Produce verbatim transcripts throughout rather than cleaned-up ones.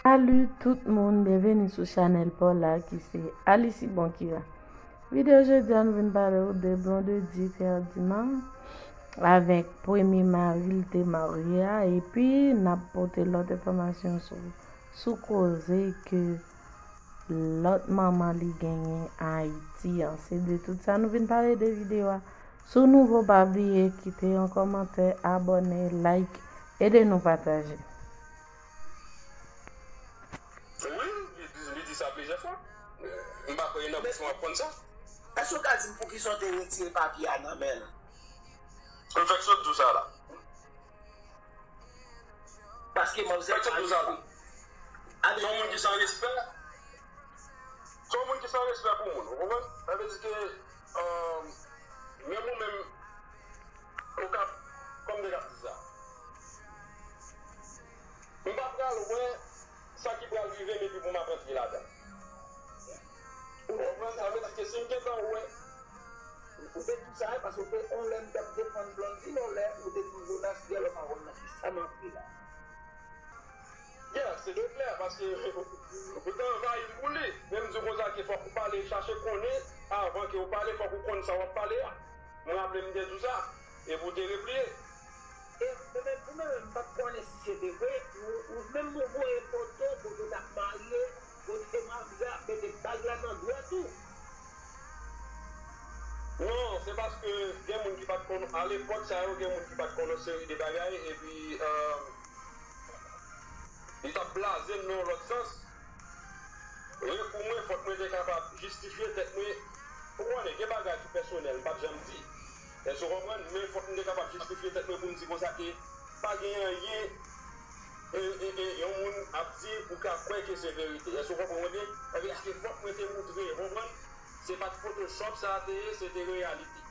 Salut tout moun, byenveni sou chanèl pa w la ki se Alice Bonkira. Videyo jodi a nou vin pale w de Blondedy Ferdinand avèk premye mari l te marye a, epi n ap pote lòt enfòmasyon sou, sou koze ke lòt manman li genyen Ayiti an. Se de tout sa nou vin pale de videyo a. Si w nouvo, pa bliye kite yon kòmantè, abòne, like, ede nou pataje. Wi, li di, li di sa plizyè fwa. M pa kwè e nan bouch mwen w ap konn sa. Èske w ka di m poukisa w te retire papye a nan men l? M fèk sot di w sa la. Paske manmzèl Fèk sot di w sa la. Ane Se yon moun ki san respè. Se yon moun ki san respè pou moun, ou konprann? Sa vle di ke, euh, menm ou menm, ou ka, kòm m te ka di sa. M pa pral wè sa ki pral rive m epi pou m ap antre ladan. Ou konprann? Sa vle di ke si m gentan wè Ou te di sa, paske w te, yon lè m t ap defann Blondedy, yon lè ou te di m Jonas, gèlè w pa konn nan kisa m antre la. Yeah, se de klè, paske ou te anvayi m pou li. Men m di w konsa ke fòk ou pale, chache konnen, avan ke ou pale, fòk ou konn sa w ap pale a. Mwen raple m te di w sa, epi w te repliye. E mwen menm, mwen menm, m pa t konnen si se te vre, ou, ou menm ou voye foto, kote n ap marye, kote manmzèl ap mete bag la nan dwèt ou. Non, se paske gen moun ki pa t konn, alepòk sa yo, gen moun ki pa t konn yon seri de bagay, epi, euh, li t ap blaze m nan yon lòt sans. Rekou mwen, fòk mwen te kapab jistifye tèt mwen. Ou konnen, gen bagay ki pèsonèl, m p ap janm di. Èske w konprann? Men fòk m te kapab jistifye tèt mwen pou m di konsa ke pa gen anyen e, e, e, yon moun ap di ou ka kwè ke se verite. Èske w konprann mwen byen? Sa vle di ke fòk mwen te moutre, w konprann? Se pa t Photoshop sa a te ye, se te reyalite.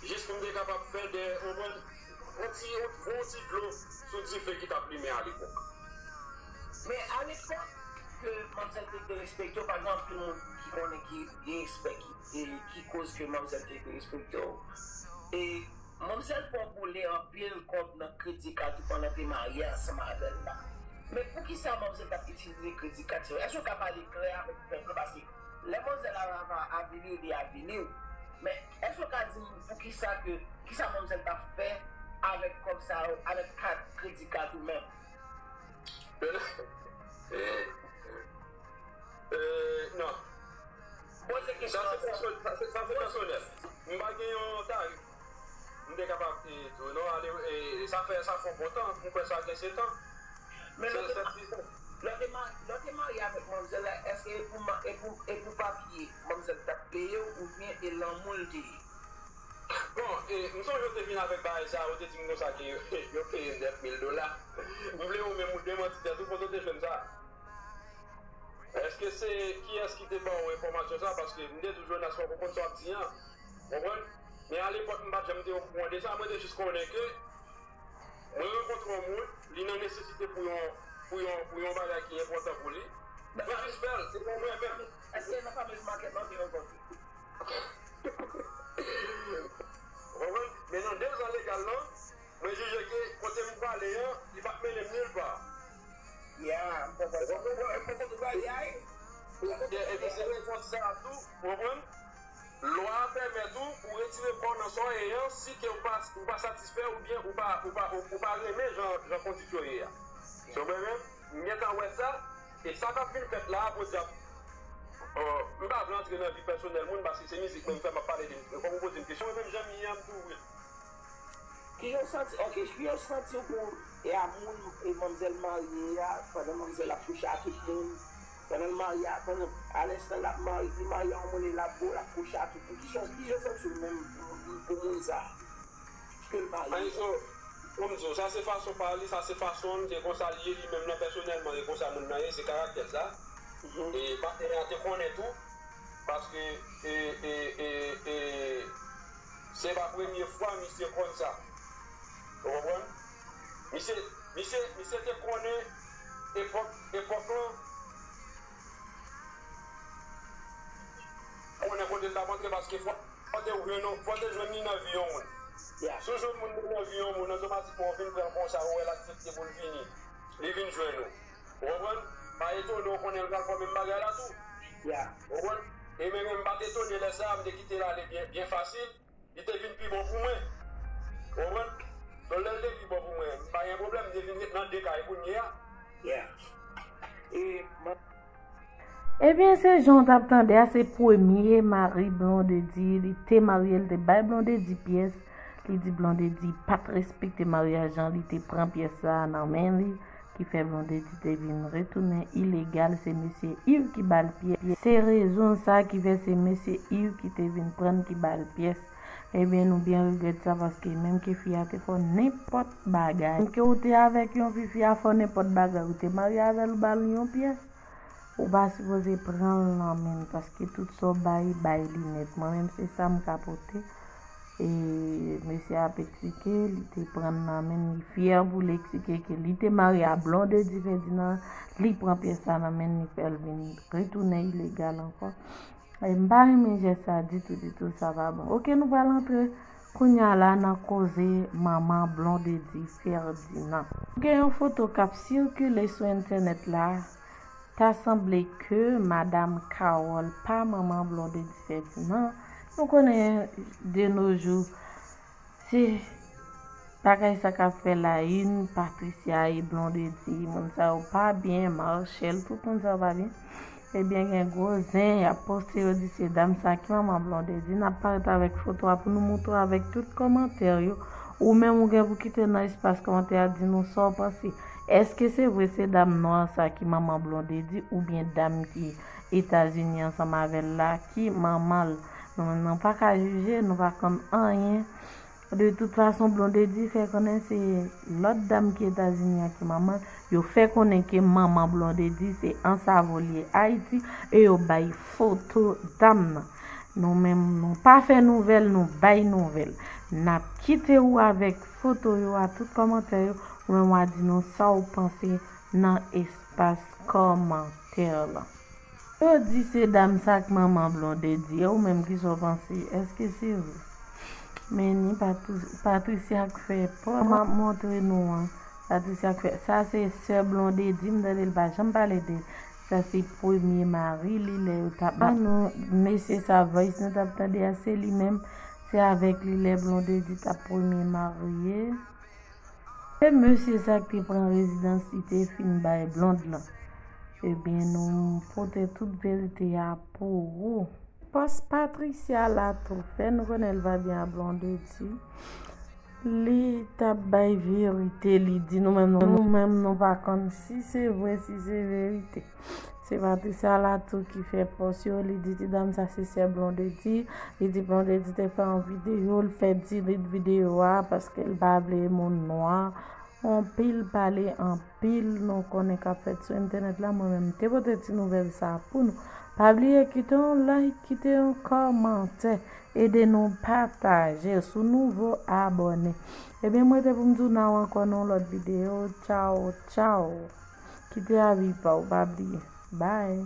Jis pou m te kapab fè de, w konprann? Yon ti, yon, yon ti dlo sou dife ki t ap limen alepòk. Men alepòk ke manmzèl te derespekte w, pa gen anpil moun ki konnen ki gen respè ki, e ki koz ke manmzèl te derespekte w. E manmzèl fè w boule anpil kòb nan kredi kat ou pandan w te marye ansanm avè l la. Men poukisa manmzèl t ap itilize kredi kat sa yo? Èske w ka pale klè avèk pèp la? Paske lè manmzèl a, a, avili w, li avili w. Men èske w ka di m poukisa ke, kisa manmzèl t ap fè avèk kòb sa yo, avèk kat, kredi kat ou menm? Euh, non. Poze Sa kesyon se an sa. pèsonèl. Sa se, sa se pèsonèl. M pa gen yon tarif. M te kapab eh, di w non, ale, eh, sa fè, sa fè yon bon tan. M kwè sa gen sèt an. Men lè w te, lè w te ma- lè w te marye avèk manmzèl la, èske e pou, ma- e pou, e pou papye manmzèl t ap peye w oubyen e lanmou l te ye? Bon, e, m sonje w te vin avèk bagay sa, ou te di m konsa ke yo, yo peye nèf mil dola. M vle ou menm ou demanti tèt ou, kote w te jwenn sa? Èske se kiyès ki te ba w enfòmasyon sa? Paske m te di w Jonas fòk ou konn sa w ap di an. Konprann? Men alepòk m pa t janm te okouran de sa, mwen te jis konnen ke mwen rankontre yon moun, li nan nesesite pou yon, pou yon, pou yon bagay ki enpòtan pou li. Mwen jis fè l, se pa mwen menm. Èske nan Farmers Market la w te rankontre? Konprann? Men nan de zan legal lan, mwen jije ke kote m prale an, li pa t mennen m nil pa. Ya, m konprann sa. M konprann, m konprann ou prale a, wi. E, epi se repons sa a tou, ou konprann? Lwa a pèmèt ou pou retire kò w nan sa w ye an si ke ou pa, ou pa satisfè oubyen ou pa, ou pa, ou, ou pa renmen jan, jan kondit yo ye a. Se vre menm, m gentan wè sa, e sa k ap vin fèt la a, podyab, euh, m pa vle antre nan vi pèsonèl moun, paske se mizik mwen m fè, m ap pale de mizik mwen. Fòk ou poze m kesyon, mwen menm jan m ye an, m tou wi. Kijan w santi, ok, kijan w santi w pou e a moun e manmzèl marye a, pandan manmzèl ap kouche a tout moun, pandan l marye a, pandan, alenstan l ap marye, li marye a yon moun e l ap bo, l ap kouche a tout moun. Kijan, kijan w santi w menm pou, pou moun sa? Ke l marye. Ann, so, pou m di w, sa se fason pa li, sa se fason l, se konsa l ye li menm nan pèsonèlman, e konsa moun nan ye, se karaktè l sa. E patnè a te konnen tou, paske e, e, e, e, se pa premye fwa misye konn sa. Ou konprann? Misye, misye, misye te konnen epòk, epòk lan, konnen kote l t ap antre, paske fò te jwenn, fò te jwenn li nan vi yon moun. Si w jwenn moun nan vi yon moun, otomatikman w vin pran l konsa, ou wè l aksepte pou l vini. Li vin jwenn ou. Ou konprann? Pa etone w konnen l pral fè menm bagay la tou. Ou konprann? E men, men m pa t etone lè sa a, m te kite l ale byen, byen fasil. Li te vin pi bon pou mwen. Ou konprann? So, lè l te pi bon pou mwen, m pa gen pwoblèm, m te vin ret nan de kay kounye a. Ebyen, se jan w t ap tande a, se premye mari Blondedy. Li te marye, li te bay Blondedy pyès. Li di Blondedy pa t respekte maryaj lan, li te pran pyès sa a nan men li, ki fè Blondedy te vin retounen ilegal. Se mesye Yves ki ba l pyès. Se rezon sa ki fè se mesye Yves ki te vin pran l, ki ba l pyès. Ebyen, nou byen regrèt sa, paske menm ke fi a te fè w nenpòt bagay, menm ke ou te avèk yon fi, fi a fè w nenpòt bagay, ou te marye avè l, ou ba l yon pyès, ou pa sipoze pran l nan men l, paske tout sa w bay, bay li nèt. Mwen menm, se sa m ka pote. E mesye a ap eksplike, li te pran l nan men l, li fyè pou l eksplike ke li te marye a Blondedy Ferdinand, li pran pyès sa nan men l, li fè l vin retounen ilegal ankò. E m pa renmen jès sa ditou, ditou, sa pa bon. Oke, nou pral antre kounye a la nan koze manman Blondedy Ferdinand. Gen yon foto k ap sikile sou entènèt la. Ta sanble ke Madam Carole pa manman Blondedy Ferdinand. Nou konnen de nos jours, se bagay sa k ap fè la une, Patricia e Blondedy, moun sa yo pa byen, Marchel, tout moun sa yo pa byen. Ebyen, gen gwo zen, y ap poste, yo di se dam sa ki manman Blondedy. N ap parèt avèk foto a pou nou moutre w avèk tout kòmantè yo. Ou menm, ou gen pou kite nan espas kòmantè a, di nou sa w panse. Èske se vre se dam nwa sa ki manman Blondedy, oubyen dam ki Etazini ansanm avè l la ki manman l? Nou menm, nou pa ka jije, nou pa konn anyen. De tout fason, Blondedy fè konnen se lòt dam ki Etazini an ki manman l. Yo fè konnen ke manman Blondedy se Ansavo li ye Ayiti, e yo bay foto dam nan. Nou menm, nou pa fè nouvèl, nou bay nouvèl. N ap kite w avèk foto yo a, tout kòmantè yo. Ou menm, w a di nou sa w panse nan espas kòmantè la. Yo di se dam sa k manman Blondedy, e ou menm, kisa w panse? Èske se vre? Men ni Patricia k fè pòs. M ap montre nou an. Patricia k fè. Sa se sè Blondedy, m tande l pa janm pale de l. Sa se premye mari li lè yo t ap. Ban nou mesye sa voice nou t ap tande a, se li menm. Se avèk li lè Blondedy t ap premye marye. E mesye sa ki te pran rezidans li te fin bay Blonde lan. Ebyen, nou pote tout verite a pou ou. Pòs Patricia la tou fè nou konnen l pa byen a Blondedy. Li t ap bay verite, li di nou menm, nou menm nou pa konn si se vre, si se verite. Se Patricia la tou ki fè pòs yo, li di ti dam sa se sè Blondedy, li di Blondedy te fè yon videyo, l fè delete videyo a paske l pa vle moun nwa. Anpil pale, anpil nou konnen k ap fèt sou entènèt la, mwen menm m te pote ti nouvèl sa pou nou. Pa bliye kite yon like, kite yon kòmantè, ede nou pataje, si w nouvo abòne. Ebyen mwen te pou m di w nan ankò nan yon lòt videyo, tchaw tchaw. Kite avi pa w, pa bliye. Bye.